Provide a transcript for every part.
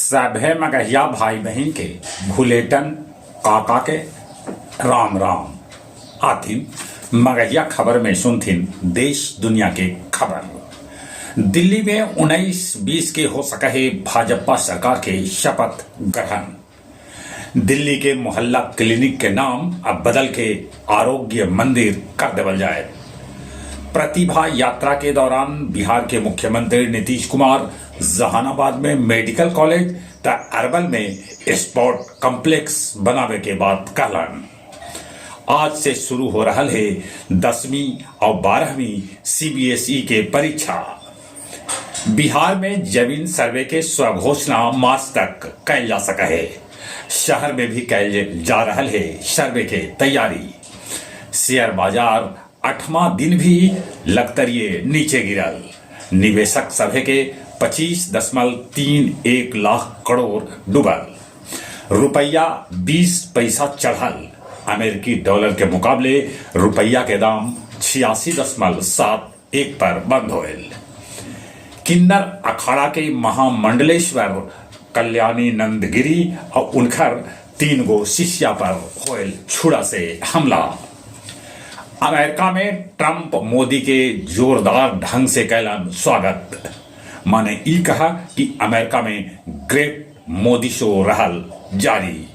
सभे मगहिया भाई बहिन के भुलेटन काका के राम राम। आथिन मगहिया खबर में सुनथिन देश दुनिया के खबर। दिल्ली में 19-20 के हो सके है भाजपा सरकार के शपथ ग्रहण। दिल्ली के मोहल्ला क्लिनिक के नाम अब बदल के आरोग्य मंदिर कर देवल जाए। प्रतिभा यात्रा के दौरान बिहार के मुख्यमंत्री नीतीश कुमार जहानाबाद में मेडिकल कॉलेज त अरवल में स्पोर्ट कॉम्प्लेक्स बनावे के बात कहलन। आज से शुरू हो रहा है 10वीं और 12वीं सीबीएसई के परीक्षा। बिहार में जमीन सर्वे के स्वघोषणा मार्च तक कैल जा सका है। शहर में भी कैल जा रहा है सर्वे के तैयारी। शेयर बाजार 8वां दिन भी लगतरिये नीचे गिरल। निवेशक सभे के 25.31 लाख करोड़ डूबल। रुपया 20 पैसा चढ़ल। अमेरिकी डॉलर के मुकाबले रुपया के दाम 86.71 पर बंद होल। किन्नर अखाड़ा के महामंडलेश्वर कल्याणी नंदगिरी और उनकर 3 गो शिष्या पर होल छुरा से हमला। अमेरिका में ट्रंप मोदी के जोरदार ढंग से कैलन स्वागत। माने ई कहा कि अमेरिका में ग्रेट मोदी शो रहल जारी।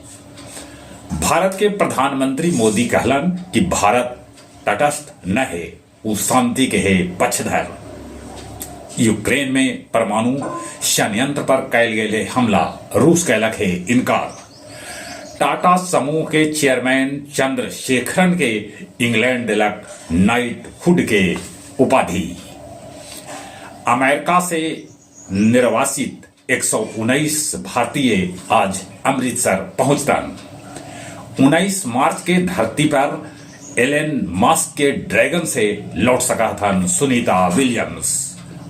भारत के प्रधानमंत्री मोदी कहलन कि भारत तटस्थ न है, वो शांति के है पक्षधर। यूक्रेन में परमाणु संयंत्र पर कैल गेल हमला, रूस कैलक है इनकार। टाटा समूह के चेयरमैन चंद्रशेखरन के इंग्लैंड दिलक नाइटहुड के उपाधि। अमेरिका से निर्वासित 119 भारतीय आज अमृतसर पहुंचतन। 19 मार्च के धरती पर एलन मस्क के ड्रैगन से लौट सका था सुनीता विलियम्स।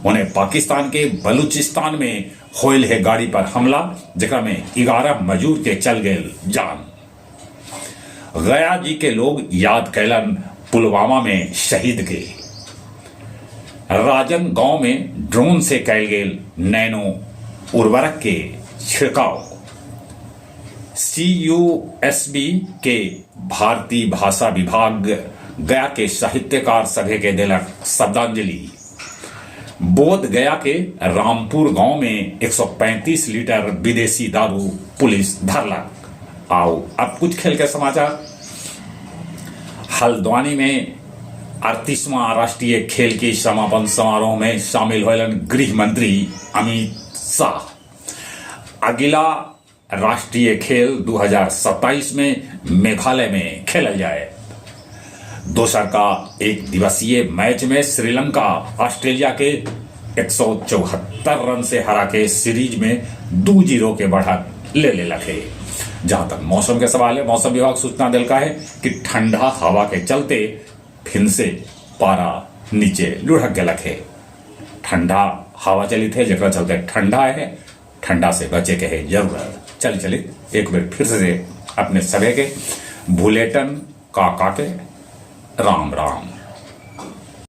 उन्हें पाकिस्तान के बलूचिस्तान में होयल है गाड़ी पर हमला, जेकरा में 11 मजूर के चल गए जान। गया जी के लोग याद कैलन पुलवामा में शहीद के। राजन गांव में ड्रोन से कैल गेल नैनो उर्वरक के छिड़काव। CUSB के भारतीय भाषा विभाग गया के साहित्यकार सभे के दिलक शब्दांजलि। बोध गया के रामपुर गांव में 135 लीटर विदेशी दारू पुलिस धरलक। आओ अब कुछ खेल के समाचार। हल्द्वानी में 38वां राष्ट्रीय खेल के समापन समारोह में शामिल होलन गृह मंत्री अमित शाह। अगला राष्ट्रीय खेल 2027 में मेघालय में खेलल जाए। दोसर का एक दिवसीय मैच में श्रीलंका ऑस्ट्रेलिया के 174 रन से हरा के सीरीज में 2-0 के बढ़त ले लेलक है। जहां तक मौसम के सवाल है, मौसम विभाग सूचना दिलका है कि ठंडा हवा के चलते फिर से पारा नीचे लुढ़क गलक है। ठंडा हवा चली थे जरा चलते ठंडा है, ठंडा से बचे के है जरूरत। चल चली एक बार फिर से अपने सभे के भुलेटन काका के राम राम।